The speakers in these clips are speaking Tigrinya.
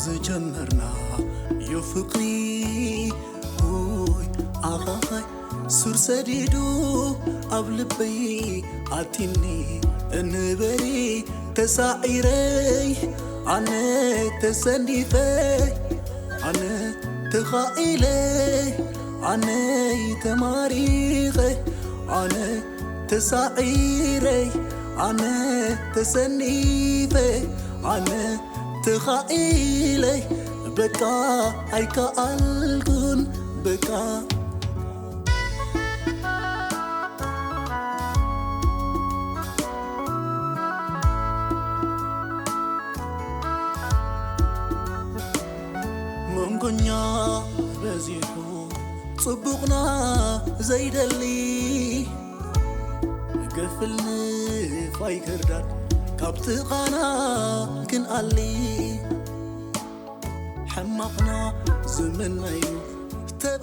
ዝጀመርና ዮ ፍቕሪ ውይ ኣኻኻይ ሱር ሰዲዱ ኣብ ልበይ ኣቲኒ እንበሪ ተሳዒረይ ኣነ ተሰኒፈ ኣነ ተኻኢለ ኣነ ተማሪኸ ኣነ ተሳዒረይ ኣነ ተሰኒፈ ኣነ ተኻኢለይ በቃ ኣይከኣልኩን በቃ መንጎኛ በዚሑ ጽቡቕና ዘይደሊ ገፍል ንፋይ ክርዳድ ካብ ጥቓና ክንኣሊ ሕማቕና ዝምነዩ ተበ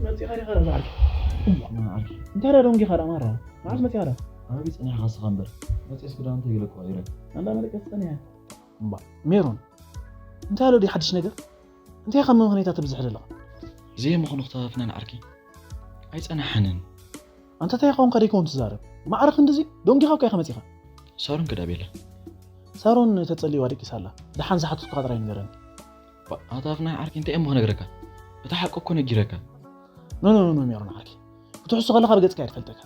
መፂኻ ዲኻ ዳ በዓልኪ? እንታይ ዳ ደንጊኻ ዳ ማራ? መዓስ መፂኻ ዳ? ኣበይ ፀኒሕኻ ንስኻ እምበር? መፂኤስ ክዳውንተይ ገለ እኮ ቀይረ። ኣንዳ መደቀሲ ፀኒሐ። እምባ ሜሮን እንታይ ኣሎ ድዩ ሓድሽ ነገር? እንታይ ካብ መምኸኔታ ትብዝሕ ዘለኻ? ዘየምኽኑኽ ተፈፍናን ዓርከይ ኣይጸናሓንን። ኣንታ እንታይ ኾንካ ደይከውን ትዛረብ? ማዕረ ክንድዚ ደንጊኻ እኮ ኢኻ መጺኻ። ሳሮን ከ ዳቤላ? ሳሮን ተጸሊዋ ደቂሳ ኣላ። ደሓን ዝሓተትኩኻ ጥራይ ንገረኒ። ኣታ ፍናን ዓርከይ እንታይ እሞ ክነግረካ? እቲ ሓቂ እኮ ነጊረካ። ኖ ኖ ኖ ሜሮን ዓርከይ ክትሕሱ ከለኻ ብገጽካ እየ ዝፈልጠካ።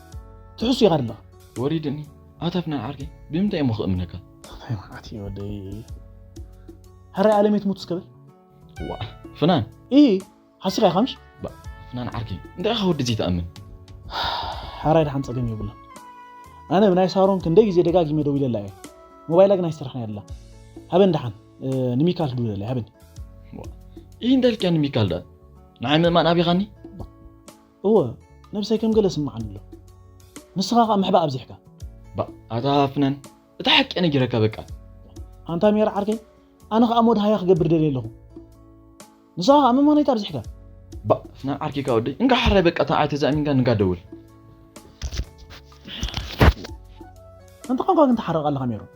ትሕሱ ኢኻ ዘለኻ። ወሪድኒ። ኣታ ፍናን ዓርከይ ብምንታይ እሞ ክእምነካ? እንታይ መዓት እዩ ወደይ። ሕራይ ኣለሜት ሙት እስከ በል። ዋ ፍናን። ኢ ሓሲኻ ኢኻ ምሽ? ባ ፍናን ዓርከይ እንታይ ኢኻ ወዲ ዘይትኣምን? ሕራይ ደሓን ጸገም የብሉን። ኣነ ብናይ ሳሮን ክንደይ ግዜ ደጋጊመ ደዊለላ እየ። ሞባይላ ግን ኣይሰርሕን እያ ደላ። ሃበን ደሓን ንሚካል ክድውለላ እየ ሃበን። ኢ እንታይ ኢልካ ንሚካል ደኣ ንዓይ ምእማን ኣቢኻኒ? እወ ነብሰይ ከም ገለ ስምዓኒ ኣሎ። ንስኻ ኸኣ ምሕባእ ኣብዚሕካ። ባ ኣታ ፍናን እታ ሓቂ ነጊረካ በቃ። ኣንታ ሜራ ዓርከይ ኣነ ኸኣ ሞድሃያ ክገብር ደልየ ኣለኹ። ንስኻ ኸኣ መማነይታ ኣብዚሕካ። ባ ፍናን ዓርከይ ካ ወደይ እንካ ሓራይ በቃ እታ ዓይ ተዛእሚንካ ንጋ ደውል። ኣንታ ቋንቋ ግን ትሓርቕ ኣለኻ ሜሮን።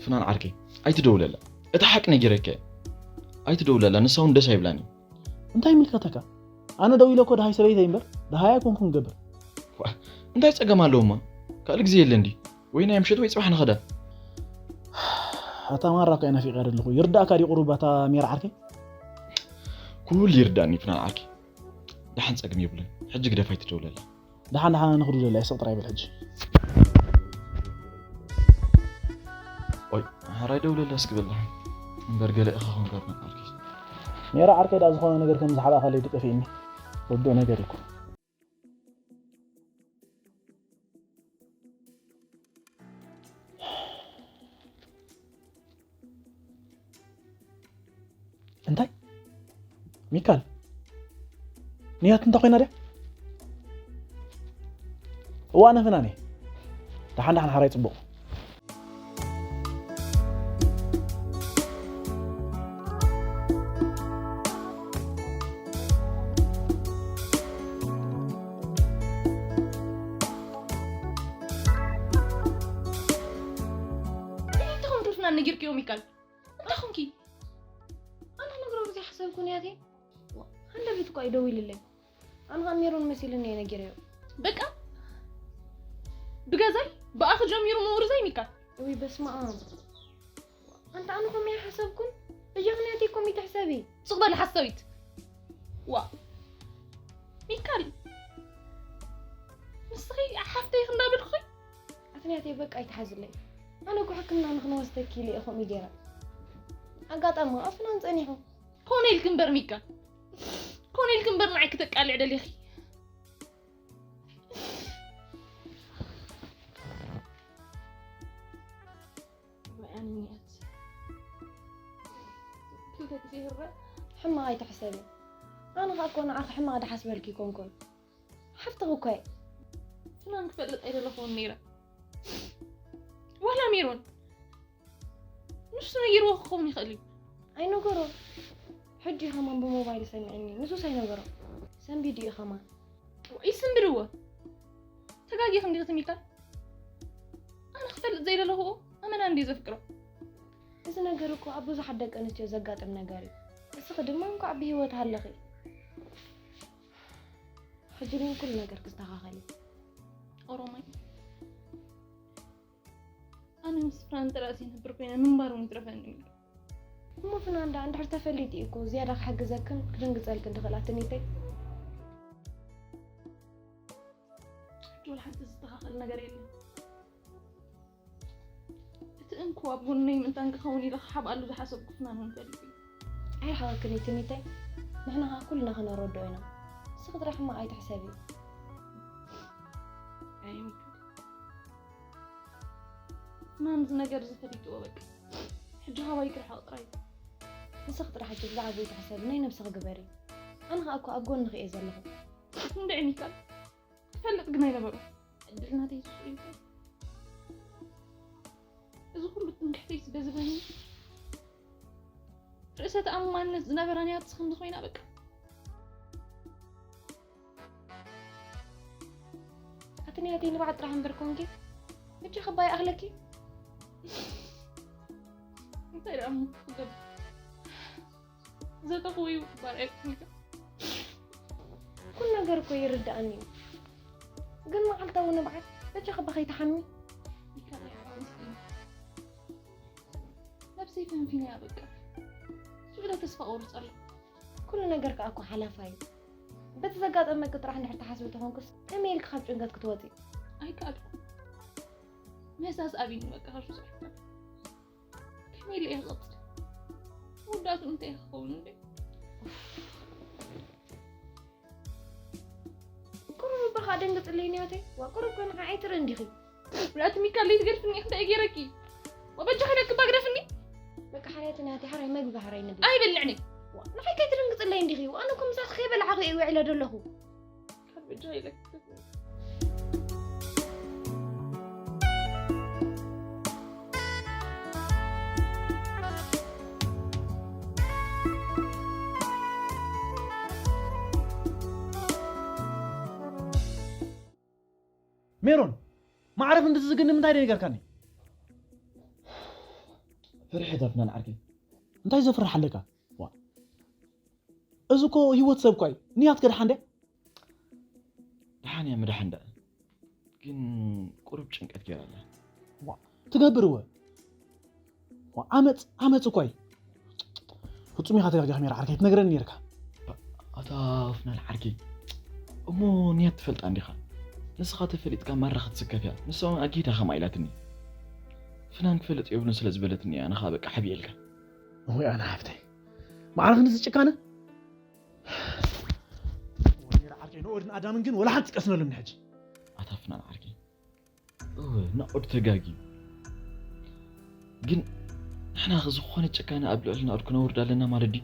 ፍናን ዓርከይ ኣይትደውለላ እታ ሓቂ ነጊረካ እየ። ኣይትደውለላ ንሳ እውን ደስ ኣይብላን እዩ። እንታይ ይምልከተካ? ኣነ ደው ኢለ እኮ ደሃይ ሰበይተይ እምበር ደሃይ ኣይኮንኩን ክገብር። እንታይ ጸገም ኣለዎማ? ካልእ ግዜ የለን ድዩ? ወይ ናይ ምሸት ወይ ጽባሕ ንኸዳ። ኣታ ማራ እኮ እየ ናፊቐያ ዘለኹ። ይርዳእካ ድዩ ቁሩብ ኣታ ሜራ ዓርከይ? ኩሉ ይርዳእኒ ፍናን ዓርከይ። ደሓን ጸገም የብሉን። ሕጂ ግደፋ ኣይትደውለላ። ደሓን ደሓን ኣነ ክድውለላ እየ ስቕ ጥራይ በል ሕጂ። ኦይ ሓራይ ደውለላ እስኪ በል ደሓን እምበር ገለ ኢኻ ኮንካ ትነቃልኪ። ሜራ ዓርከይ ደኣ ዝኾነ ነገር ከም ዝሓባእካለይ ድጠፊእኒ ርዱእ ነገር እዩ እኮ። እንታይ ሚካል ንያት እንተ ኮይና ድያ እዋ ነፍናኒ ደሓን ደሓን ሓራይ ፅቡቕ ነጊርክዮ ሚካል እንታይ ኾንኪ ኣነ ክነግሮ ግዜ ሓሰብኩ ንያቴ ሃንደበት እኳ እዩ ደዊልለይ ኣነ ኸኣ ሜሮን መሲልኒ እየ ነጊረዮ በቃ ብገዛይ ብኣኺ ጀሚሩ ምውርዛይ ሚካል እውይ በስመኣብ ኣንታ ኣነ ከምኡ ኣይሓሰብኩን በጃኺ ንያቴ ከምኡ ኣይትሕሰቢ ስቕ በሊ ሓሳዊት ዋ ሚካል ንስኺ ሓፍተይ ኢኺ እንዳበልኩኺ ኣትንያተይ በቃ ኣይትሓዝለይ ኣነ እኮ ሕክምና ንክንወስደኪ ኢለ እየ ከምኡ ገይረ ኣጋጣሚ ከዓ ፍናን ፀኒሑ ኮነ ኢልኪ እምበር ሚካ ኮነ ኢልኪ እምበር ንዓይ ክተቃልዕ ደሊኺ ሕማቕ ኣይትሕሰቢ ኣነ ከዓ እኮ ንዓኺ ሕማቕ ድሓስበልኪ ይኮንኩን ሓፍትኺ እኮ እየ ፍናን ክፈልጥ ኣይደለኹን ነይረ ዋላ ሜሮን ንሱ ነጊርዎ ክኸውን ይኽእል እዩ። ኣይነገሮ። ሕጂ ከማን ብሞባይል ሰሚዕኒ። ንሱስ ኣይነገሮ። ሰንቢዱ እዩ ከማን። ይስንብድዎ። ተጋጊ ክንዲ ክትሚካ ኣነ ክፈልጥ ዘይደለኹ ኣመና እንዲ ዘፍቅሮ። እዚ ነገር እኮ ኣብ ብዙሓት ደቂ ኣንስትዮ ዘጋጥም ነገር እዩ። እስኺ ድማ እንኳዕ ብህይወት ሃለኺ። ሕጂ ግን ኩሉ ነገር ክስተኻኸል እዩ። ኦሮማይ ኣነ ምስ ፍናን ጥራይ ዘይነብር ኮይነ ምንባር እውን ይትረፈኒ እዩ። እሞ ፍናን ደኣ እንድሕር ተፈሊጡ እዩ እኮ ዝያዳ ክሕግዘክን ክድንግጸልክን ትኽእል ኣትኒተይ። ሕጂ ወላ ሓንቲ ዝስተኻኸል ነገር የለን። እቲ እንኮ ኣብ ጎነይ ምእንታን ክኸውን ኢለ ክሓብኣሉ ዝሓሰብኩ ፍናን እውን ፈሊጡ እዩ። ኣይርሓቐክን እዩ ትኒተይ። ንሕና ኸኣ ኩልና ክነረድኦ ኢና። ንስኺ ጥራሕ ሕማቕ ኣይትሕሰቢ። ኣይምክን። ፍናን እዚ ነገር እዚ ፈሊጥዎ በቃ። ሕጂ ካባይ ክርሓቕ ጥራይ እዩ። ንስኺ ጥራሕ ሕጂ ብዛዕባኡ ኣይትሕሰቢ፣ ናይ ነብስኺ ግበሪ። ኣነ ኸኣ እኮ ኣብ ጎንኺ እየ ዘለኹ። እንድዒ ሚካል፣ ክፈልጥ ግን ኣይነበሮ። ዕድል ናተይ ስቕ ኢልካ። እዚ ኩሉ ትምክሕተይ ስገዝበኒ። ርእሰ ተኣማንነት ዝነበራ ንያትስ ከምዚ ኮይና በቃ። ኣቲ ንያተይ ንብዓት ጥራሕ እምበር ኮንኪ። ብቻ ክባይ ኣኽለኪ። እንታይ ደኣ እሞ ክገብር? ዘተኽውዩ ባርዕት ሚካ። ኩሉ ነገር እኮ ይርድኣኒ እዩ። ግን መዓልታዊ ንብዓት በጃ ክባ ከይትሓሚ። ሚካ ናይ ሓቂ ምስኪን። ነብሰይ ፈንፊነያ በቃ። ሽዑ ተስፋ ቆርጸ ኣለኹ። ኩሉ ነገር ከኣ እኮ ሓላፋ እዩ። በቲ ዘጋጠመኪ ጥራሕ እንድሕር ትሓስቢ ተኾንኩስ ከመይ ኢልኪ ካብ ጭንቀት ክትወጺ? ኣይከኣልኩ። ምህሳስ ኣቢኒ በቃ ካብ ሽዑ ጽሑፍ። ከመይ ኢለ እየ ክቐጽል? መወዳእትኡ እንታይ ክኸውን እንዴ? ቁሩብ እባ ኸኣ ደንግጽለይ ንያተይ። ዋ፣ ቁሩብ ከ ንዓይ ትርኢ እንዲኺ። ብላቲ ሚካል ለይትገድፍኒ እንታይ ገይረኪ? ወበጃኺ ደቂ ባግደፍኒ? በቃ ሓርያት ንያተይ ሓራይ መግቢ ሓራይ ንብል። ኣይበልዕኒ። ዋ፣ ንዓይ ከይትደንግጽለይ እንዲኺ። ኣነ እኮ ምሳኺ ከይበላዕኹ እየ ውዒለ ደለኹ። ካብ በጃ ኢለኪ። ሜሮን፣ ማዕረ ክንድዚ ዝግኒ ምንታይ ደኣ ነገርካኒ? ፍርሒ ተፍናን ዓርከይ። እንታይ ዘፍርሕ ኣለካ? ዋ። እዚ እኮ ህይወት ሰብ እኳ እዩ። ንያት ከድሓን ድያ? ደሓን እያ ምድሓን ደኣ። ግን ቁሩብ ጭንቀት ገይራ ኣላ። ዋ፣ ትገብር እወ። ዋ፣ ዓመፅ፣ ዓመፅ እኳ እዩ። ፍጹም ኢኻ ተጋጊኻ ሜራ ዓርከይ፣ ትነግረኒ ነይርካ። ኣታ ፍናን ዓርከይ፣ እሞ ንያት ትፈልጣ እንዲኻ? ንስኻ ተፈሊጥካ ማራ ክትስከፍ እያ። ንሳ እውን ኣጊዳ ከምኣ ኢላትኒ። ፍናን ክፈልጥ የብሉን ስለ ዝበለትኒ እያ፣ ኣነ ኸኣ በቃ ሓቢኤልካ። ወይ ኣነ ሓፍተይ፣ ማዕረ ክንድዚ ጭካነ? ወኔራ ዓርከይ፣ ንኦድን ኣዳምን ግን ወላ ሓንቲ ቀስነሎም ሕጂ። ኣታ ፍናን ዓርከይ፣ እወ፣ ናኦድ ተጋግዩ። ግን ንሕና ኸ ዝኾነ ጭካነ ኣብ ልዕሊ ናኦድ ክነውርድ ኣለና ማለት ድዩ?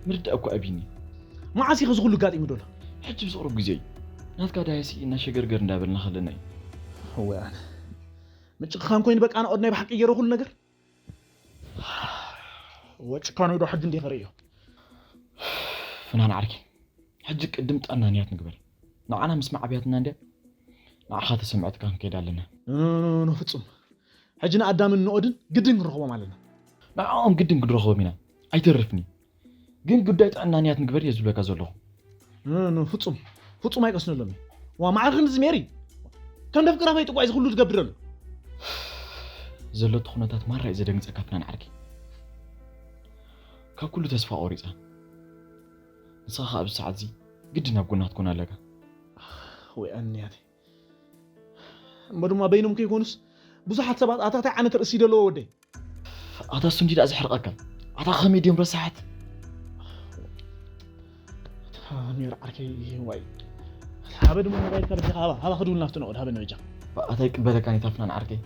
ምርዳእ እኮ ኣቢኒ። መዓስ እዩ ኸ ዝኹሉ ኣጋጢሙ ዘሎ? ሕጂ ብዝቕሩብ ግዜ እዩ። ናትካ ዳያሲ እናሸገርገር እንዳበልና ከለና እዩ። እወ፣ ኣነ ምጭኽኻን ኮይኑ በቃ ናኦድ ናይ ብሓቂ ገይሮ ኩሉ ነገር? እወ፣ ጭካኑ ዶ ሕጂ እንዲየ ከርእዮ። ፍናን ዓርኪ፣ ሕጂ ቅድም ጥዕና ንያት ንግበር። ንዓና ምስ ማዕብያትና እንድያ ንዓኻ ተሰምዐትካ ክንከይድ ኣለና። ኖ፣ ኖ፣ ኖ፣ ኖ፣ ፍጹም። ሕጂ ንኣዳምን ንኦድን ግድን ክንረኽቦም ኣለና። ንዕኦም ግድን ክንረኽቦም ኢና። ኣይተርፍን እዩ። ግን ጉዳይ ጥዕና ንያት ንግበር እየ ዝብለካ ዘለኹ። ኖ፣ ኖ፣ ፍጹም። ፍጹም ኣይቀስነሎም እዩ። ዋ፣ ማዕረ ክንድዚ ሜሪ። ከም ደፍቅራ ፈይጡ እኳ እዩ እዚ ኩሉ ዝገብር ዘሎ። ዘሎ እቲ ኩነታት ማራ እዩ ዘደንግጸካ ፍናን ዓርኪ። ካብ ኩሉ ተስፋ ቆሪጻ። ንስኻ ከኣ ኣብዚ ሰዓት እዚ ግድን ኣብ ጎና ክትኮን ኣለካ። ወይ ኣንያተይ። እሞ ድማ በይኖም ከይኮኑስ ብዙሓት ሰባት ኣታ እንታይ ዓይነት ርእሲ ደለዎ ወደይ? ኣታ እሱ እንዲ ደኣ ዘሕርቐካ። ኣታ ከመይ ድዮም ረሳሓት? ኣታ ሜር ዓርከይ፣ ዋይ። ሃበ ድማ ሞባይልካ በጃኻ ሃባ፣ ሃባ ክድውል ናብቲ ንኦድ ሃበ ንበጃ። ኣታ ይቅበለካ ኔታ ፍናን ዓርከይ።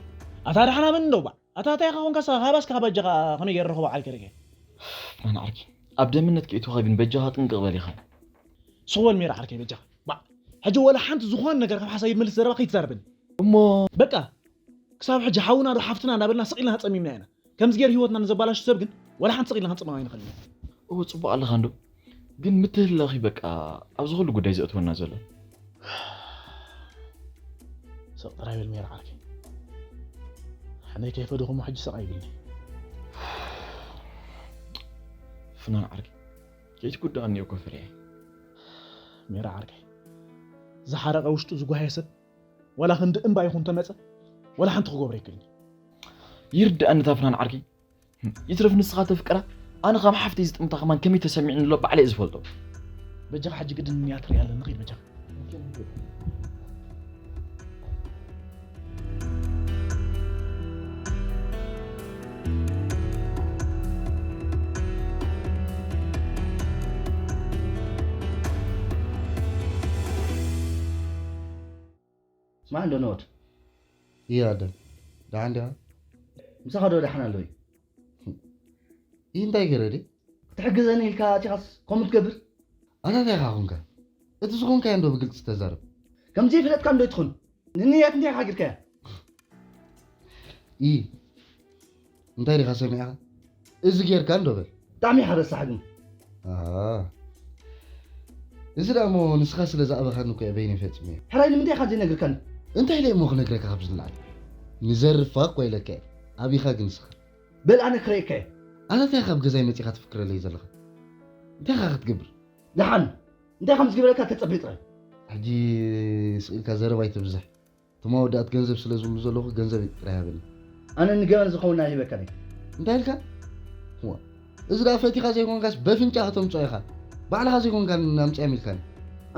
ኣታ ደሓን ሃበኒ እንደው ባ። ኣታ እንታይ ኢኻ ኮንካ ሳ-፣ ሃባስ ካባ በጃኻ ከመይ ገይረ ረኽቦ ዓርከይ ርከ? ፍናን ዓርከይ። ኣብ ደምነት ከይትወኻ ግን በጃኻ ጥንቅቕ በል ኢኻ። ስቕ በል ሜር ዓርከይ በጃኻ። ባ፣ ሕጂ ወላ ሓንቲ ዝኾነ ነገር ካብ ሓሳብ ይመልስ ዘረባ ከይትዛረበኒ። እሞ በቃ፣ ክሳብ ሕጂ ሓውና ዶ ሓፍትና እናበልና ስቕ ኢልና ተጸሚምና ኢና። ከምዚ ገይሩ ህይወትና ንዘባላሹ ሰብ ግን ዋላ ሓንቲ ስቕ ኢልና ክንጽምም ኣይንኽእልን ኢና። እወ፣ ጽቡቕ ኣለኻ እንዶ። ግን ምትህልላኺ በቃ ኣብዚ ኩሉ ጉዳይ ዘእትወና ዘሎ። ስቕ ጥራይ በል ሜራ ዓርከይ። ሕነይ ከይፈደኹሞ ሕጂ ስቕ ኣይብልኒ። ፍናን ዓርከይ፣ ከይትጉዳእኒ እኮ ፈሪሐ። ሜራ ዓርከይ፣ ዝሓረቐ ውሽጡ ዝጓሃየ ሰብ ዋላ ክንዲ እምባ ይኹን ተመጸ፣ ዋላ ሓንቲ ክገብሮ ኣይክእልን። ይርድኣኒ እታ ፍናን ዓርከይ። ይትረፍ ንስኻ ተፍቅራ፣ ኣነ ከም ሓፍተይ ዝጥምታ ከማን ከመይ ተሰሚዕኒ ኣሎ ባዕለይ እየ ዝፈልጦ። በጃኻ ሕጂ ግድን ንያ ትርኢ ኣለኒ፣ ኺድ በጃኻ። ስማዕ እንዶ ነወድ። እየ ኣደም። ደሓን ዲኻ? ምሳኻ ዶ ደሓን ኣሎ እዩ? ይህ እንታይ ገይረ ድየ? ክትሕግዘኒ ኢልካ ኣቲኻስ ከምኡ ትገብር? ኣታ እንታይ ኢኻ ኾንካ? እቲ ዝኾንካዮ እንዶ ብግልጺ ተዛረብ። ከም ዘይፍለጥካ እንዶ ትኹን። ንንያት እንታይ ሓጊርካያ? ኢ እንታይ ዲኻ ሰሚዕኻ? እዚ ጌርካ እንዶ በል። ብጣዕሚ ኢኻ ረሳሕ ግን። ኣሃ። እዚ ደኣ እሞ ንስኻ ስለ ዝኣበኻኒ እኮ እየ በይነይ ፈጺመዮ። ሕራይ ንምንታይ ኢኻ ዘይነግርካኒ? እንታይ ኢለ እሞ ክነግረካ ካብዚ ንላዕሊ? ንዘርፋ እኮ ኢለካ እየ። ኣቢኻ ግን ንስኻ? በል ኣነ ክርእየካ እየ። ኣታ እንታይ ካብ ገዛይ መጺኻ ትፍክረለይ ዘለኻ? እንታይ ኢኻ ክትገብር? ደሓን እንታይ ከም ዝግበረካ ተጸበይ ጥራይ። ሕጂ ስቕ ኢልካ ዘረባ ኣይተብዝሕ። እቶም ኣወዳት ገንዘብ ስለ ዝብሉ ዘለኹ ገንዘብ ጥራይ ሃበኒ። ኣነ ንገበን ዝኸውን ኣይህበካን እየ። እንታይ ኢልካ? እዋ፣ እዚ ደኣ ፈቲኻ ዘይኮንካስ በፍንጫ ከተምጽኦ ኢኻ። ባዕልኻ ዘይኮንካ ኣምጽኣዮም ኢልካኒ።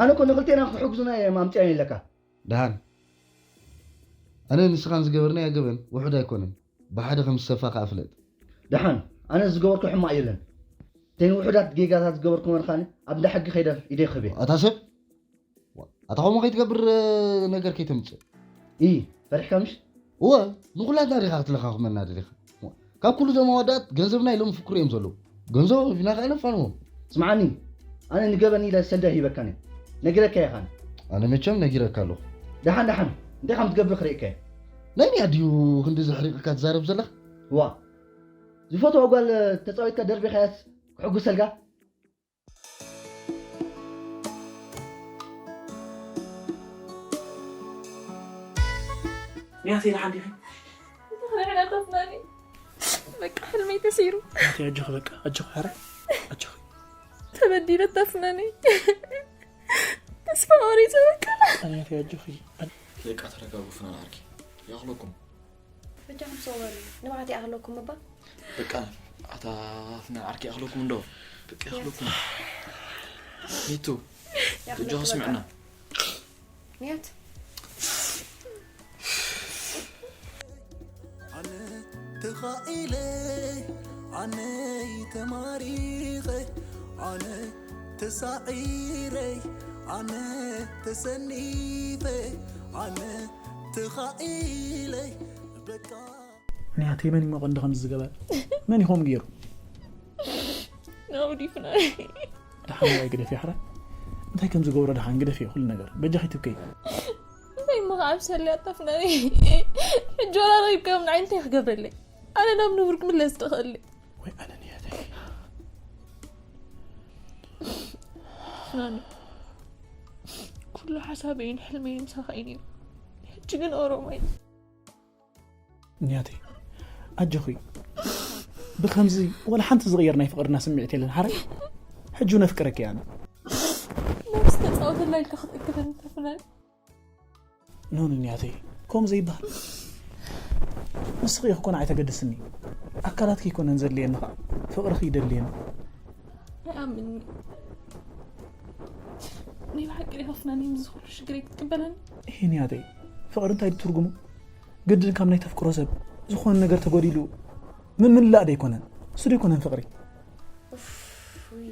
ኣነ እኮ ንኽልቴና ክሕግዙና እዮም ኣምጽኣዮም ኢለካ። ደሓን። ኣነ ንስኻን ዝገበርናዮ ገበን ውሑድ ኣይኮነን። ብሓደ ከም ዝሰፋ ከኣ ፍለጥ። ደሓን፣ ኣነ ዝገበርኩ ሕማቕ የለን። እተን ውሑዳት ጌጋታት ዝገበርኩ መርኻኒ ኣብ እንዳ ሕጊ ከይደ ኢደይ ክህብ እየ። ኣታ ሰብ፣ ዋ፣ ኣታ ከምኡ ከይትገብር፣ እ፣ ነገር ከይተምጽእ። ኢ፣ ፈሪሕካ ምሽ? እወ፣ ንኹላትና ዲኻ ክትለኻኽመና ደሊኻ? ዋ፣ ካብ ኩሉ እዞም ኣወዳት ገንዘብና ኢሎም ፍክሩ እዮም ዘለዉ። ገንዘቦም ሂብና ከኣ ነፋንዎም። ስምዓኒ፣ ኣነ ንገበን ኢለ ሰልዲ ኣይሂበካን እየ። ነጊረካ እየ ኻን። ኣነ መቸም ነጊረካ ኣለኹ። ደሓን ደሓን፣ እንታይ ከም ትገብር ክርእየካ እየ። ናይ ንያ ድዩ ክንዲ ዘሕሪቕካ ትዛረብ ዘለኻ? ዋ፣ ዝፈትዋ ጓል ተጻዊትካ ደርቢኻያስ ክሕጉሰልካ? ንያተይ ደሓን ዲኺ? ንሕና ጠፍናኒ። በቃ ሕልመይ ተሰይሩ። ኣቲ ኣጆኺ በቃ፣ ኣጆኺ፣ ኧረ ኣጆኺ። ተበዲለ ጠፍናኒ። ተስፋ ቆሪጸ በቃ። ኣቲ ኣጆኺ። በቃ ተረጋጉ ፍናን ዓርኪ። ይኣኽለኩም። በጃኹም ሰው በሉ። ንብዓት ይኣኽለኩም እባ። በቃ ኣታ ፍናን ዓርኪ ይኣኽለኩም እንዶ። በቃ ይኣኽለኩም። ሚቱ፣ ያኽለኩም በጃኹ በቃ። ስምዕና። ንያት። ኣነ ተኻኢለ፣ ኣነ ተማሪኸ፣ ኣነ ተሳዒረ፣ ኣነ ተሰኒፈ፣ ኣነ ተኻኢለ፣ በቃ። ንያተይ መን እዩ መቐንዲ ከምዚ ዝገበር? መን እዩ ከምኡ ገይሩ? ናውዲ ፍናን። ደሓን ወይ ግደፊ፣ ሓራ እንታይ ከም ዝገብሮ ደሓን ግደፊ፣ ኩሉ ነገር በጃኺ ትብከይ። እንታይ እሞ ከዓ ብሰለይ ኣጣፍናኒ። ሕጂ ዋላ ረኺብካዮም ንዓይ እንታይ ክገብረለይ? ኣነ ናብ ንቡር ክምለስ ዝኽእል። ወይ ኣነ ንያተይ። ፍናን፣ ኩሉ ሓሳበይን ሕልመይን ምሳኻ እዩ ነይሩ። ሕጂ ግን ኦሮማይ። ንያተይ፣ ኣጆኺ። ብኸምዚ ወላ ሓንቲ ዝቕየር ናይ ፍቕርና ስምዒት የለን፣ ሓራይ? ሕጂ እውን ኣፍቅረኪ እየ ኣነ። ነብስ ተጻወተላ ኢልካ ክትእክበኒ ተፍናን። ኖ፣ ኖ፣ ንያተይ፣ ከምኡ ዘይበሃል። ንስኺ ኢኺ ኮነ ኣይተገድስኒ። ኣካላትኪ ኣይኮነን ዘድልየኒ ኸዓ፣ ፍቕርኺ እዩ ዘድልየኒ። ኣይኣምንኒ። ናይ ብሓቂ ዲኻ ፍናን፣ ምስ ዝኹሉ ሽግረይ ክትቅበለኒ? እሂ፣ ንያተይ፣ ፍቕሪ እንታይ እዩ ትርጉሙ? ግድን ካብ ናይ ተፍቅሮ ሰብ ዝኾነ ነገር ተጎዲሉ ምምላእ ዶ ኣይኮነን? እሱ ዶ ኣይኮነን ፍቕሪ? ኡፍ፣ ውይ፣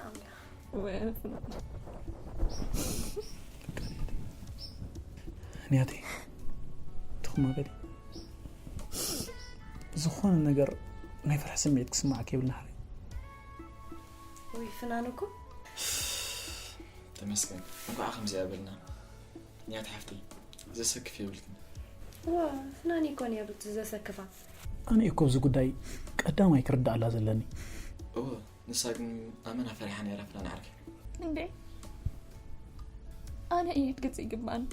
ኣምላኽ። ወይ ኣነ ፍናን። ንያተይ፣ ትኹማ በሊ። ዝኾነ ነገር ናይ ፍርሒ ስምዒት ክስምዓካ የብልና፣ ሓራይ። ውይ፣ ፍናን እኮ። ተመስገን፣ እንኳዕ ከምዚ ኣበልና። ንያት ሓፍተይ፣ ዘሰክፍ የብልክን። ፍናን እኮ ነይሩ እቲ ዘሰክፋ። ኣነ እኮ ኣብዚ ጉዳይ ቀዳማይ ክርዳኣላ ዘለኒ። እወ፣ ንሳ ግን ኣመና ፈሪሓ ነይራ ፍናን ዓርከይ። እንዴ ኣነ እየ ክትገጽ ይግባኣኒ።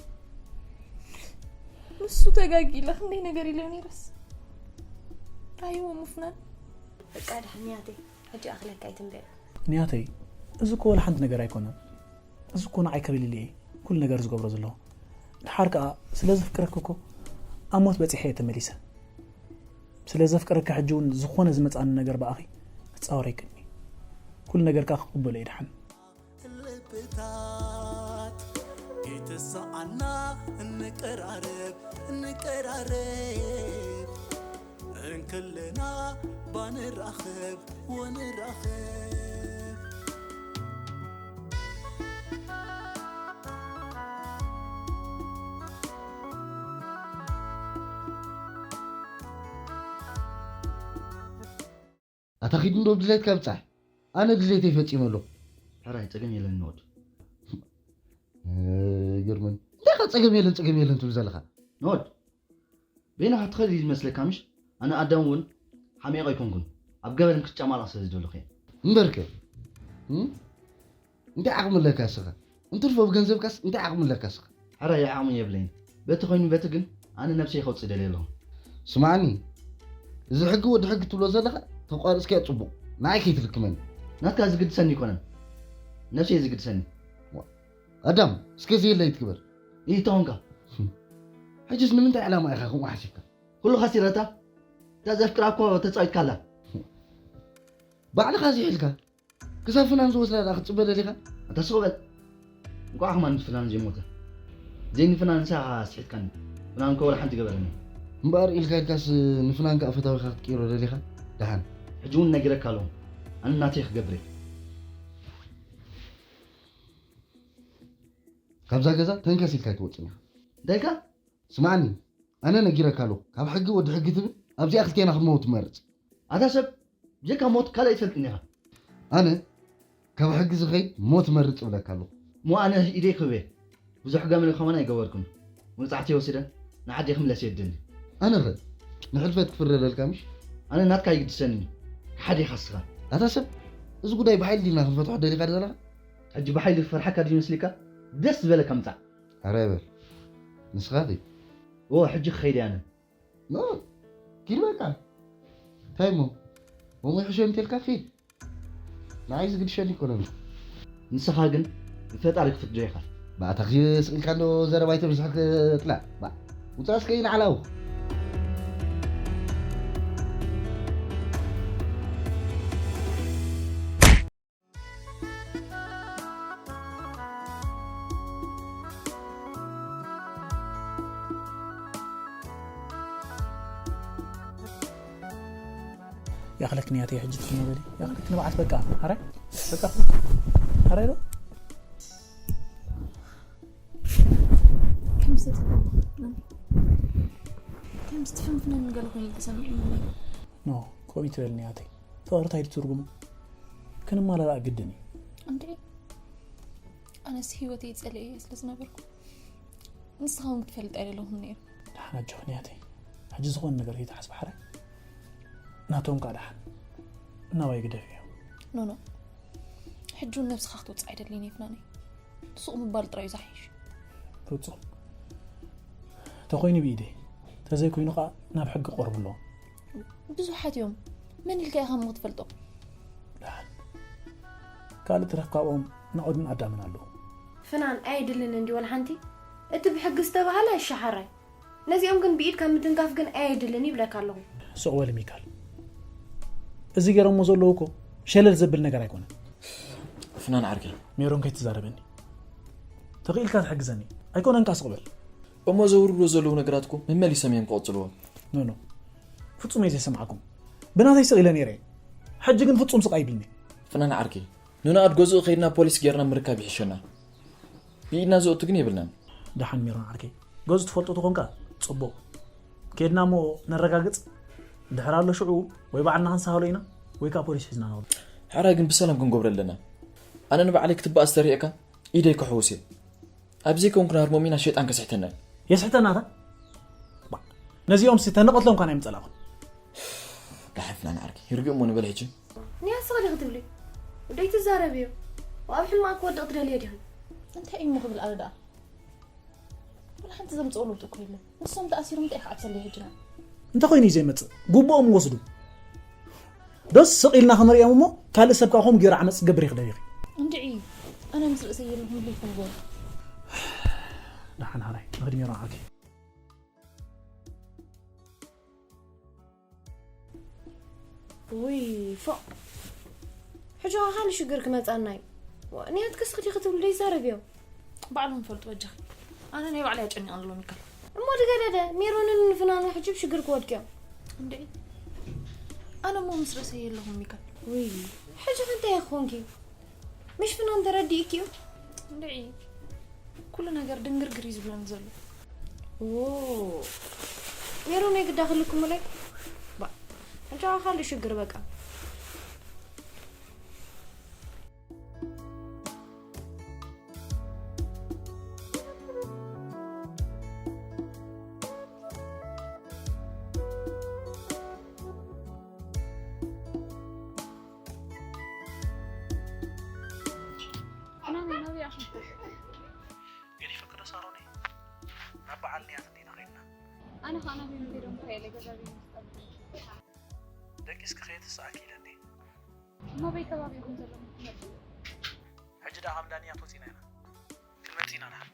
ንሱ ተጋጊለ ክንደይ ነገር ኢለ ነይረስ ራይዎ ምፍናን። በቃ ድሓን ንያተይ፣ ሕጂ ኣኽለካ ኣይትንበ። ንያተይ፣ እዚ እኮ ወላ ሓንቲ ነገር ኣይኮነን። እዚ እኮ ንዓይ ክብል ኢለ እየ ኩሉ ነገር ዝገብሮ ዘለኹ። ድሓር ከኣ ስለ ዘፍቅረኪ እኮ ኣብ ሞት በጺሐ እየ ተመሊሰ። ስለ ዘፍቅረኪ ሕጂ እውን ዝኾነ ዝመጽኣኒ ነገር ብኣኺ ክጻወር ኣይክእልን እየ። ኩሉ ነገር ከኣ ክቕበሎ እየ ድሓን። ልብታት ከይትሰዓና እንቀራረብ እንቀራረብ እንክልና ባንራኸብ ወንራኸብ። ኣታ ኺድ እንዶ ድሌትካ ብጻሕ። ኣነ ድሌተይ ፈጺመ ኣለኹ። ሕራይ ጸገም የለን ንወድ። ይገርመኒ። እንታይ ኢኻ ጸገም የለን ጸገም የለን ትብል ዘለኻ? ንወድ። በይንኻ ትኸድ እዩ ዝመስለካ ምሽ? ኣነ ኣዳም እውን ሓሚቕ ኣይኮንኩን። ኣብ ገበን ክትጨማለቕ ስለ ዝደለኹ እየ። እምበርከ እም? እንታይ ዓቕሚ ኣለካ እስኻ? እንትርፎ ብገንዘብካስ እንታይ ዓቕሚ ኣለካ እስኻ? ሕራይ ዓቕሚ የብለይን። በቲ ኮይኑ በቲ ግን ኣነ ነብሰይ ከውፅእ ደልየ ኣለኹ። ስማዕኒ፣ እዚ ሕጊ ወዲ ሕጊ ትብሎ ዘለኻ ተቋርፅካዮ ፅቡቕ። ንዓይ ከይትልክመኒ። ናትካ ዝግድሰኒ ይኮነን። ነብሰይ ዝግድሰኒ። ኣዳም፣ እስከ ዘየለ ይትግበር። ይህ ተኾንካ። ሕጅስ ንምንታይ ዕላማ ኢኻ ከምኡ ሓሲብካ? ኩሉ ኻሲረታ እታ ዘፍቅራ እኮ ተፃዊትካላ። ባዕልኻ ዝሒልካ ክሳብ ፍናን ዝወስዳ ደኣ ክትፅበ ደሊኻ? ኣታ ስቕ በል። እንቋዕ ከማን ፍናን ዘይሞተ። ዘይንፍናን ንሳ ኢኻ ስሒትካኒ። ፍናን እኮ ወላ ሓንቲ ገበረኒ። እምበኣር ኢልካ ኢልካስ ንፍናን ከኣ ፈታዊኻ ክትቅይሮ ደሊኻ? ደሓን። ሕጂ እውን ነጊረካ ኣለኹ። ኣነ ናተይ ክገብር እየ። ካብዛ ገዛ ተንከስ ኢልካ ኣይትወፅን ኢኻ። እንታይ ኢልካ? ስማዕኒ፣ ኣነ ነጊረካ ኣለኹ። ካብ ሕጊ ወዲ ሕጊ ትብል፣ ኣብዚኣ ክልቴና ክንመውት ትመርፅ። ኣታ ሰብ፣ ብጀካ ሞት ካልእ ኣይትፈልጥን ኢኻ። ኣነ ካብ ሕጊ ዝኸይድ ሞት መርጽ እብለካ ኣለኹ። እሞ ኣነ ኢደይ ክህብ እየ። ብዙሕ ገመል ከማን ኣይገበርኩን። መብጻሕቲ ወሲደ ንዓዲ ክምለስ የድልኒ። ኣነኸ ንሕልፈት ክፍረደልካ ምሽ? ኣነ ናትካ ይግድሰኒ። ከሓዲ ኢኻ እስኻ። ኣታ ሰብ፣ እዚ ጉዳይ ብሓይሊ ዲና ክንፈትሖ ደሊኻ ዘለኻ? ሕጂ ብሓይሊ ክፈርሓካ ድዩ መስሊካ? ደስ ዝበለካ ምጻእ። ኣረ በል። ንስኻ ኺድ። እዎ፣ ሕጂ ክኸይድ እየ ኣነ። ኖ፣ ኪድ በቃ። እንታይ እሞ? ሞሞ ይሕሸ እንተልካ ኪድ። ንዓይ ዝግድሸኒ ኣይኮነን። ንስኻ ግን ብፈጣሪ ክፍትዶ ኢኻ። ባእታ ስቕ ኢልካ እንዶ ዘረባ ኣይተብዝሕ ክትላ። ባ፣ ውጻእ እስከ ይንዓላው። ያኽለክ ንያተይ ሕጂ ትፍኖ በሊ። ያኽለክ ንብዓት በቃ። ኣረ? በቃ። ኣረ ዶ? ከምዚ ከምዚ ትፍንፍነኒ ገለ ኮይኑ ተሰሚዑኒ። ኖ፣ ከምኡ ትበል ንያተይ። ፍቕሪ እንታይ ትርጉሙ? ክንማላላእ ግድን እዩ። እንዴ? ኣነስ ህይወተይ ጸሊኤ ስለ ዝነበርኩ ንስኻ እውን ክትፈልጥ ኣይደለኹን ነይሩ። ደሓን ኣጆኺ ንያተይ። ሕጂ ዝኾነ ነገር ከይትሓስቢ ሓራይ። ናቶም ከኣ ደሓን። እናባይ ግደፍ እዮም። ኖ፣ ኖ። ሕጂ እውን ነብስኻ ክትወጽእ ኣይደልይን እየ ፍናነይ። ስቕ ምባል ጥራይ እዩ ዝሓይሽ። ፍጹም። ተኾይኑ ብኢደይ። ተዘይኮይኑ ከኣ ናብ ሕጊ ክቐርቡ ኣለዎም። ብዙሓት እዮም። መን ኢልካ ኢኻ እሞ ክትፈልጦ? ደሓን። ካልእ ትረፍ ካብኦም ናኦድን ኣዳምን ኣለዉ። ፍናን ኣየድልን እንዲ ወላ ሓንቲ። እቲ ብሕጊ ዝተባህለ እሺ ሓራይ። ነዚኦም ግን ብኢድካ ምትንካፍ ግን ኣየድልን ይብለካ ኣለኹ። ስቕ በሊ ሚካል። እዚ ገይሮሞ ዘለዉ እኮ ሸለል ዘብል ነገር ኣይኮነን። ፍናን ዓርከይ። ሜሮን ከይትዛረበኒ። ተኽኢልካ ትሕግዘኒ። ኣይኮነን ከኣ ስቕ በል። እሞ ዘውርድዎ ዘለዉ ነገራት እኮ መመሊሶም እዮም ክቕጽልዎ። ኖ፣ ኖ። ፍጹም እየ ዘይሰምዓኩም። ብናተይ ስቕ ኢለ ነይረ እየ። ሕጂ ግን ፍጹም ስቕ ኣይብልኒ። ፍናን ዓርከይ። ንንኣድ ገዝኡ ከይድና ፖሊስ ጌርና ምርካብ ይሕሸና። ብኢድና ዘእቱ ግን የብልናን። ደሓን ሜሮን ዓርከይ። ገዝኡ ትፈልጦ ተኾንካ ጽቡቕ። ከይድና እሞ ነረጋግጽ። ድሕር ኣሎ ሽዑ ወይ ባዕልና ክንሳህሎ ኢና ወይ ከኣ ፖሊስ ሒዝና ንኸዶ። ሕራይ ግን ብሰላም ክንገብሮ ኣለና። ኣነ ንባዕለይ ክትበኣስ ተሪእካ ኢደይ ክሕውስ እየ። ኣብ ዘይኮንኩ ናርሞም ኢና ሸይጣን ከስሕተና እዩ። የስሕተና እታ? ባ፣ ነዚኦም ሲ ተንቐትሎም ኳን ኣይምጸላኹን። ጋሕፍና ንዓርኪ ይርግእ እሞ ንበል ሕጂ። ንያ ስቕ ዲኺ ትብሊ? ደይ ትዛረብዮ። ኣብ ሕማቕ ክወድቕ ትደልየ ዲኺ? እንታይ እሞ ክብል ኣነ ደኣ? ወላ ሓንቲ ዘምፅኦ ለውጢ እኮ የለን። ንሶም ተኣሲሮም እንታይ ክዓብሰለይ ሕጂ ንዓ? እንተ ኮይኑ እዩ ዘይመጽእ፣ ግቡኦም ወስዱ። ዶስ ስቕ ኢልና ክንሪኦም እሞ ካልእ ሰብ ከዓ ከምኡ ገይሩ ዓመፅ ክገብር ይኽደብ ኢኺ። እንድዒ ኣነ ምስ ርእሰይ የለኹም ኢለ ይፈልጎ። ደሓን ሓራይ ንኽድሚ ይረዓኪ። ውይ ፎእ ሕጂ ኸዓ ካልእ ሽግር ክመፃና እዩ። ንያትክስ ክዲ ክትብሉ ደይዛረብ እዮም። ባዕሎም ይፈልጡ በጃኺ። ኣነ ናይ ባዕለይ ኣጨኒቐን ኣሎ ሚካል። እሞ ድገደደ ሜሮንን ፍናኑ ሕጂ ብሽግር ክወድቅዮም። እንዴ ኣነ እሞ ምስ ርእሰይ የለኹም ሚካል። ውይ ሕጂ ከ እንታይ ክኾንኪ? ምሽ ፍናን ተረዲእኪ እዩ? እንዴ ኩሉ ነገር ድንግርግር እዩ ዝብለኒ ዘሎ። ሜሮን የግዳ ክልክሙለይ። ባ ሕጂ ካልእ ሽግር በቃ። ገዲፈኪ ዶ ሳሮነይ? ናብ በዓል ንያት እንዲና ኸይድና። ኣነ ኸኣ ናበይ ምንታይ ዶ ምኸየለ ገዛ ቤት ምስጠብቅ። ደቂስኪ ከየትስኣኪ ኢለ እንዴ? እሞ በይ ከባቢ ኢኹም ዘለኹም ትመርጹ? ሕጂ ደኣ ካብ እንዳ ንያት ወጺና ኢና። ክንመጽእ ኢና ደሓን።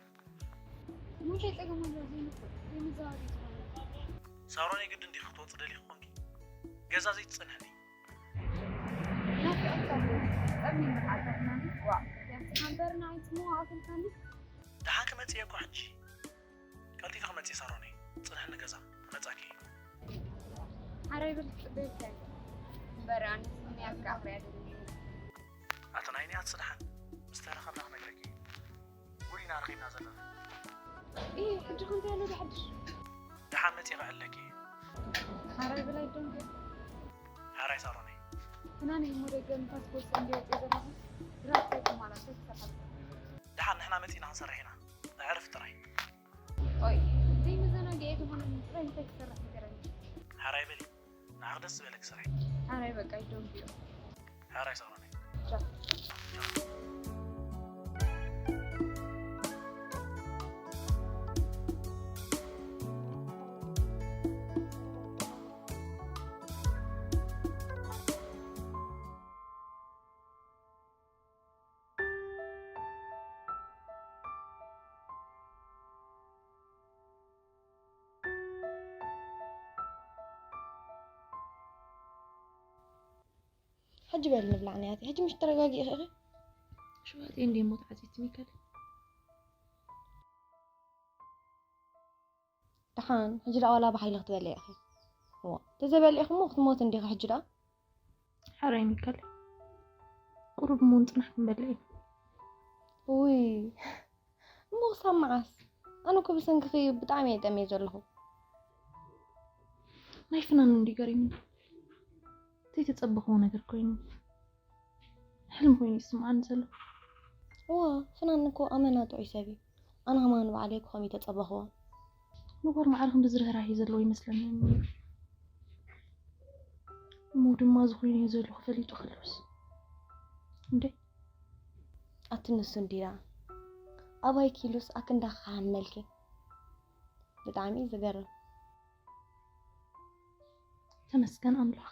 ምንታይ ጸገም ኣለዎ ዘይንኽእል ዘይንዘዋወር እዩ ዝኾነ። ሳሮነይ ግድን ዲኺ ክትወጺ ደሊኺ ኾንኪ? ገዛ ዘይትጸንሕኒ? ናፍቆትካ እኮ እዩ። ጸሚም መዓልታት ናኒ ዋእ። ከምቲ ሃምበርና ኣይጽምዋ ኣኽልካኒ። ደሓን ክመጽእ እየ እኮ ሕጂ። ቀልጢፈ ክመጽእ እየ ሳሮነይ። ጽንሕኒ ገዛ። ክመጻኪ እየ። ሓራይ በል ክጽበየካ እየ። እምበር ኣነስ ንያት ከኣ ክሪኣ ደሊየ እየ። ኣቲ ናይ ንያትስ ደሓን ምስ ተራኸብና ክነግረኪ እየ። ጉድ ኢና ረኺብና ዘለና። ኢ ሕጂ ከ እንታይ ኣሎ ዝሓድሽ? ደሓን መጺእ ከዕልለኪ እየ። ሓራይ በላይ ደንጎ። ሓራይ ሳሮነይ። ትናኒ እሞ ደገ ንፋስ ክወስድ እንድየ ወጺአ ዘለኹ ድራር ከይተማላልሰ ክሰርሓልካ። ደሓን ንሕና መጺእና ክንሰርሕ ኢና። ኣዕርፍ ጥራይ። ኦይ ዘይመዘናግዒ ዝኾነኒ ጥራይ እንታይ ክሰርሕ ንገረኒ። ሓራይ በሊ። ንዓኺ ደስ ዝበለኪ ስርሒ። ሓራይ በቃ ይደንጉዮ። ሓራይ ሳሮነይ። ሕጂ በል ንብላዕ ንያቲ ሕጂ ምሽ ተረጋጊ ኢኺ ኢኺ ሽዋጥ እንዲ ሞት ዓፂት ሚከል ደሓን ሕጂ ደኣ ዋላ ብሓይሊ ክትበልዒ ኢኺ እዋ ተዘበሊዕኹሞ ክትሞት እንዲኺ ሕጂ ደኣ ሓራይ ሚከል ቁሩብ እሞ ንፅናሕ ክንበልዕ ኢና ውይ እሞ ክሳብ መዓስ ኣነ እኮ ብሰንክኺ ብጣዕሚ እየ ጠምየ ዘለኹ ናይ ፍናን እንዲ ገሪሙ ዘይተፀበኽዎ ነገር ኮይኑ ሕልም ኮይኑ ይስምዓኒ ዘሎ እዋ ፍናን እኮ ኣመና ጥዑይ ሰብ እዩ ኣነ ከማን ባዕለይ እኮ ከምኡ ተፀበኽዎ ንጓል ማዕረ ክንዲ ዝርህራሄ ዘለዎ ይመስለኒ እሞ ድማ ዝኾይኑ እዩ ዘሎ ክፈሊጡ ከለውስ እንዴ ኣቲ ንሱ እንዲዳ ኣባይ ኪሉስ ኣክንዳ ክሓመልኪ ብጣዕሚ እዩ ዝገርም ተመስገን ኣምላኽ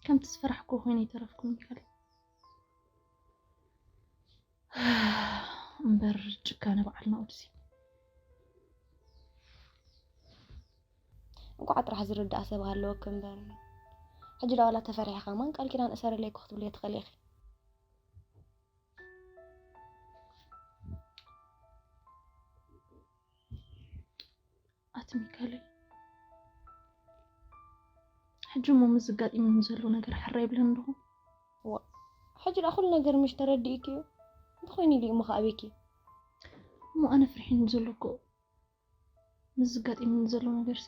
ከምቲ ዝፈራሕኩ ኮይነ ይተረፍኩ ሚካል እምበር ጭካነ በዓል ናኦድሲ እንቋዕ ጥራሕ ዝርዳእ ሰብ ሃለወክ እምበር ሕጂ ዳዋላ ተፈሪሕኻ ማን ቃል ኪዳን እሰርለይ እኮ ክትብልዮ ትኽእል ኢኺ ኣቲ ሚካለይ ሕጂ እሞ ምስ ዝጋጢሙኒ ዘሎ ነገር ሕራይ ይብለኒ ዶ? ዋ ሕጂ ደኣ ኩሉ ነገር ምሽ ተረዲእክዮ? እንተኾይኑ ኢሉ እሞ ከኣ ኣበይኪ? እሞ ኣነ ፍርሒኒ ዘሎ እኮ ምስ ዝጋጢሙኒ ዘሎ ነገርሲ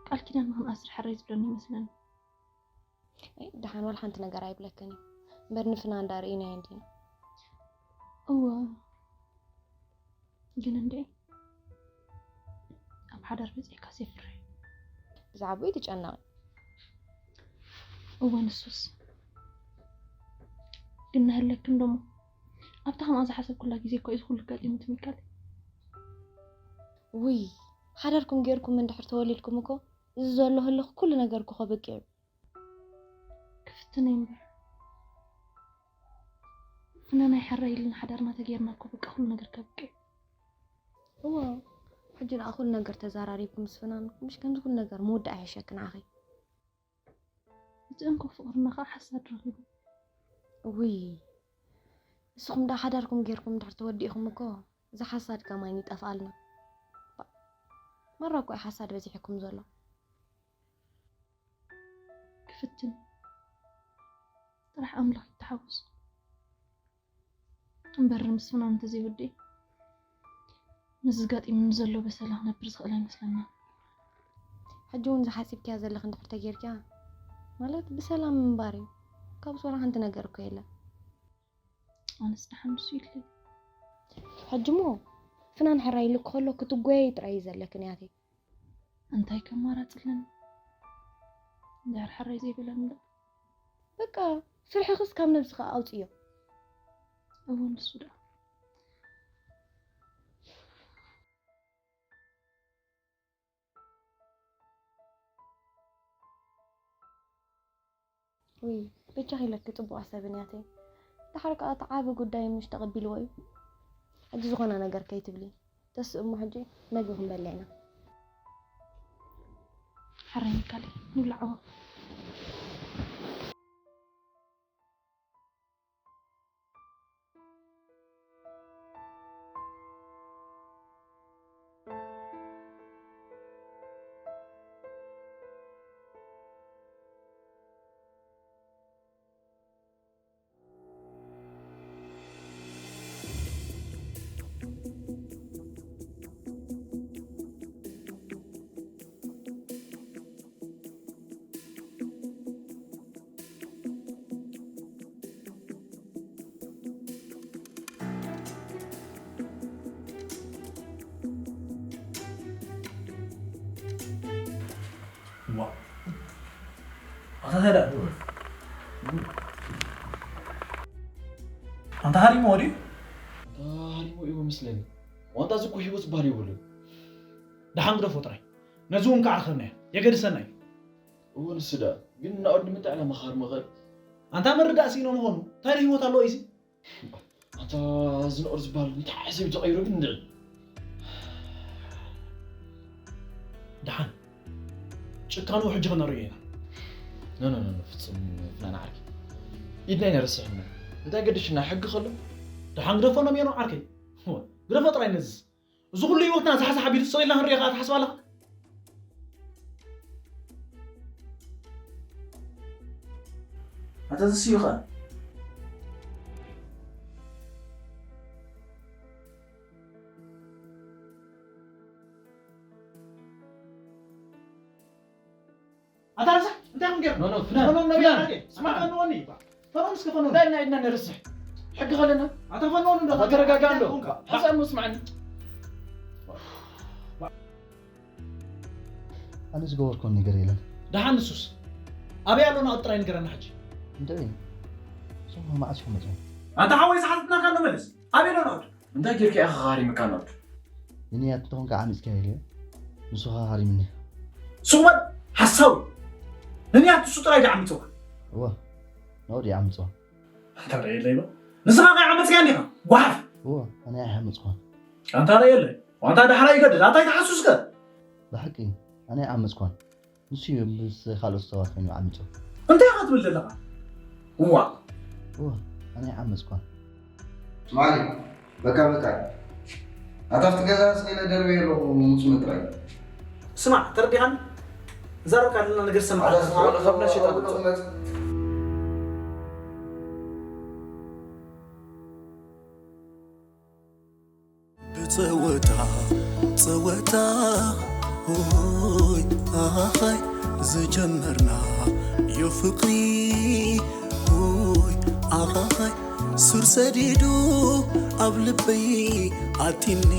ቃል ኪዳን ንኽንኣስር ሕራይ ዝብለኒ ይመስለኒ። ደሓን ዋላ ሓንቲ ነገር ኣይብለክን እዩ እምበር ንፍና እንዳ ርኢናዮ እንዲና እወ ግን እንዴ ኣብ ሓዳር በፂሕካ የፍርህ። ብዛዕባኡ ይትጨነቂ። እወ፣ ንሱስ ግን ናሃለክን ደሞ ኣብታ ከምኣ ዝሓሰብኩላ ግዜ እኮ እዩ እዚ ኩሉ ኣጋጢሙ ትሚካል። ውይ፣ ሓዳርኩም ጌርኩም እንድሕር ተወሊድኩም እኮ እዚ ዘሎ ህልኽ ኩሉ ነገር እኮ ከብቅዕ እዩ። ክፍትን እምበር፣ ፍናን ኣይሕራይ ኢልና ሓዳርና ተጌርና እኮ በቃ ኩሉ ነገር ከብቅዕ እዩ። እወ፣ ሕጂ ንኣ ኩሉ ነገር ተዘራሪብኩም ምስ ፍናን ምሽ ከምዚ ኩሉ ነገር ምውዳእ ይሕሸኪ ንዓኺ። እቲ እንኮ ፍቕርና ኸዓ ሓሳድ ረኺቡ። ውይ፣ ንስኹም ደኣ ሓዳርኩም ጌርኩም እንድሕር ተወዲእኹም እኮ እዚ ሓሳድ ከማን ይጠፍኣልና። ባ-፣ መራ እኮ እዩ ሓሳድ በዚሕኩም ዘሎ። ክፍትን ጥራሕ ኣምላኽ ይተሓወሶ። እምበር ምስ ፍናን እንተዘይወዲ፣ ምስዚ ጋጢሙኒ ዘሎ በሰላ ክነብር ዝኽእል ኣይመስለንን። ሕጂ እውን ዝሓሲብክያ ዘለኺ እንድሕር ተጌርክያ፣ ማለት ብሰላም ምንባር እዩ። ካብዚ ወላ ሓንቲ ነገር እኮ የለን። ኣነስ ደሓን ንሱ ኢለይ። ሕጂ እሞ ፍናን ሕራይ ኢሉኪ ከሎ ክትጎየይ ጥራይ እዩ ዘለኪ ንያተይ። እንታይ ከማራፂ ኣለኒ? እንድሕር ሕራይ ዘይበለኒ ዶ? በቃ ስርሕኽስ ካብ ነብስኻ ኣውፅዮ። እወ፣ ንሱ ደኣ። ውይ፣ በጃኺ ኢለኪ ጽቡቕ ኣሰብን ያተይ። ደሓር ከኣ እቲ ዓቢ ጉዳይ ምሽ ተቐቢልዎ እዩ። ሕጂ ዝኾነ ነገር ከይትብሊ። ተስእ እሞ ሕጂ መግቢ ክንበልዕ ኢና። ሕራይ ሚካለይ፣ ንብላዕዎ። ዋ። ኣታ እንታይ ደኣ? ኣንታ ሃሪሞ ድዩ? ኣንታ ሃሪሞ እዩ መስለኒ። ዋንታ እዚ እኮ ህይወት ዝበሃል የብሉን። ደሓን ግደፎ ጥራይ። ነዚ እውን ከዓ ረኸብናዮ። የገድሰና እዩ። እወ፣ ንሱ ደኣ። ግን ናኦድ ንምንታይ ዕላማ ክሃርሞ ኸ? ኣንታ ምርዳእ ስኢኖ ምዃኑ። እንታይ ዶ ህይወት ኣለዎ ኢዚ? ኣታ እዚ ናኦድ ዝበሃል እንታይ ዓሰብ እዩ ተቐይሩ ግን እንድዒ? ደሓን። ጭካኑ ሕጂ ኸነርእዮ ኢና። ኖ፣ ኖ፣ ኖ፣ ኖ፣ ፍጹም ፍናን ዓርኪ። ኢድና ኢና ረሲሕና። እንታይ ገድሽና? ሕጊ ኸሎ? ደሓን ግደፎ ነሚሮ ዓርከይ። እወ፣ ግደፎ ጥራይ ነዝስ። እዚ ኩሉ ህይወትና ዛሕዛሕ ኣቢሉ ስቕ ኢልና ክንሪኦ ከኣ ትሓስብ ኣለኻ? ኣታ እዚ ስዩ ኸኣ? ኣታ ረሳሕ፣ እንታይ ኹን ገይሩ? ኖ፣ ኖ፣ ፍናን፣ ፈኖን ነቢያ ፍናን። ናገ። ስማ። ፈኖን እስከ ፈኖን። እንታይ ኢልና ኢድና ንርስሕ? ሕጊ ኸለና? ኣታ ፈኖን እንዶ። ኣታ ተረጋጋ እንዶ። እንታይ ኹንካ? ሓሳብ ስማዕኒ። ኣነ ዝገበርኩ ነገር የለን። ደሓን ንሱስ። ኣበይ ኣሎ ናኦድ ጥራይ ንገረና ሕጂ። እንታይ እዩ? እዞም መዓስ እዮም መፅኦም? ኣታ ሓወይ ዝሓተትናካ እንዶ መልስ። ኣበይ ኣሎ ናኦድ? እንታይ ጌርካ ኢኻ ሃሪምካ ናኦድ? ንንያት እንተኾንካ ዓሚፅካ ኢለዮ። ንሱ ኸዓ ሃሪምኒ። ሱቕ በል ሓሳዊ። ንንያት ንሱ ጥራይ ድዩ ዓሚፅካ? እወ፣ ናኦድ እዩ ዓሚፅዋ። ኣንታ ርእየለይ ዶ? ንስኻ ከይዓመፅካያ እንዲኻ፣ ጓሓፍ! እወ፣ ኣነ ኣይዓመፅኳን። ኣንታ ርእየለይ፣ ዋንታ ዳሕራይ ይገድድ፣ ኣንታ ኣይትሓሱስከ? ብሓቂ፣ ኣነ ኣይዓመፅኳን። ንሱ እዩ ምስ ካልኦት ሰባት ኮይኑ ዓሚፁ። እንታይ ኢኻ ትብል ዘለኻ? እዋ! እወ፣ ኣነ ኣይዓመፅኳን። ስማዕኒ፣ በቃ፣ በቃ። ኣታ ኣብቲ ገዛ ስኢነ ደርበየ ኣለኹ፣ ምጹ ምጥራይ። ስማዕ፣ ተረዲኻኒ? ንዛረበካ ዘለና ነገር ሰማዕ። ኣታ ስማዕ፣ ወላ ካብ ነሽጣ ኣውሎ ትመጽእ። ብጸወታ ጸወታ ሆይ ኣኻይ ዝጀመርና ዮ ፍቕሪ ሆይ ኣኻይ ሱር ሰዲዱ ኣብ ልበይ ኣቲኒ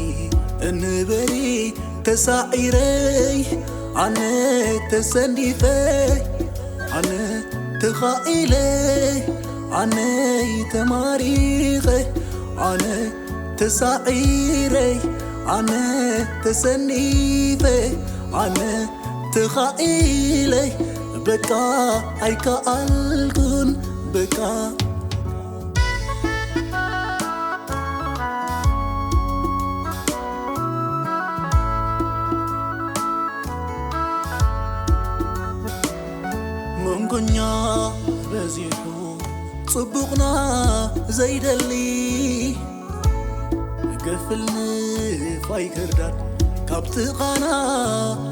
እንበሪ ተሳዒረይ ኣነ ተሰኒፈ ኣነ ተኻኢለ ኣነይ ተማሪኸ ኣነ ተሳዒረይ ኣነ ተሰኒፈ ኣነ ተኻኢለይ በቃ ኣይከኣልኩን በቃ መንጎኛ በዚሑ ጽቡቕና ዘይደሊ ገፍል ንፋይ ክርዳድ ካብ ጥቓና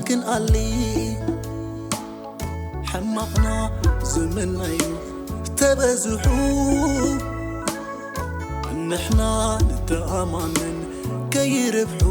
ክንኣሊ ሕማቕና ዝምነዩ ተበዝሑ ንሕና ንተኣማመን ከይርብሑ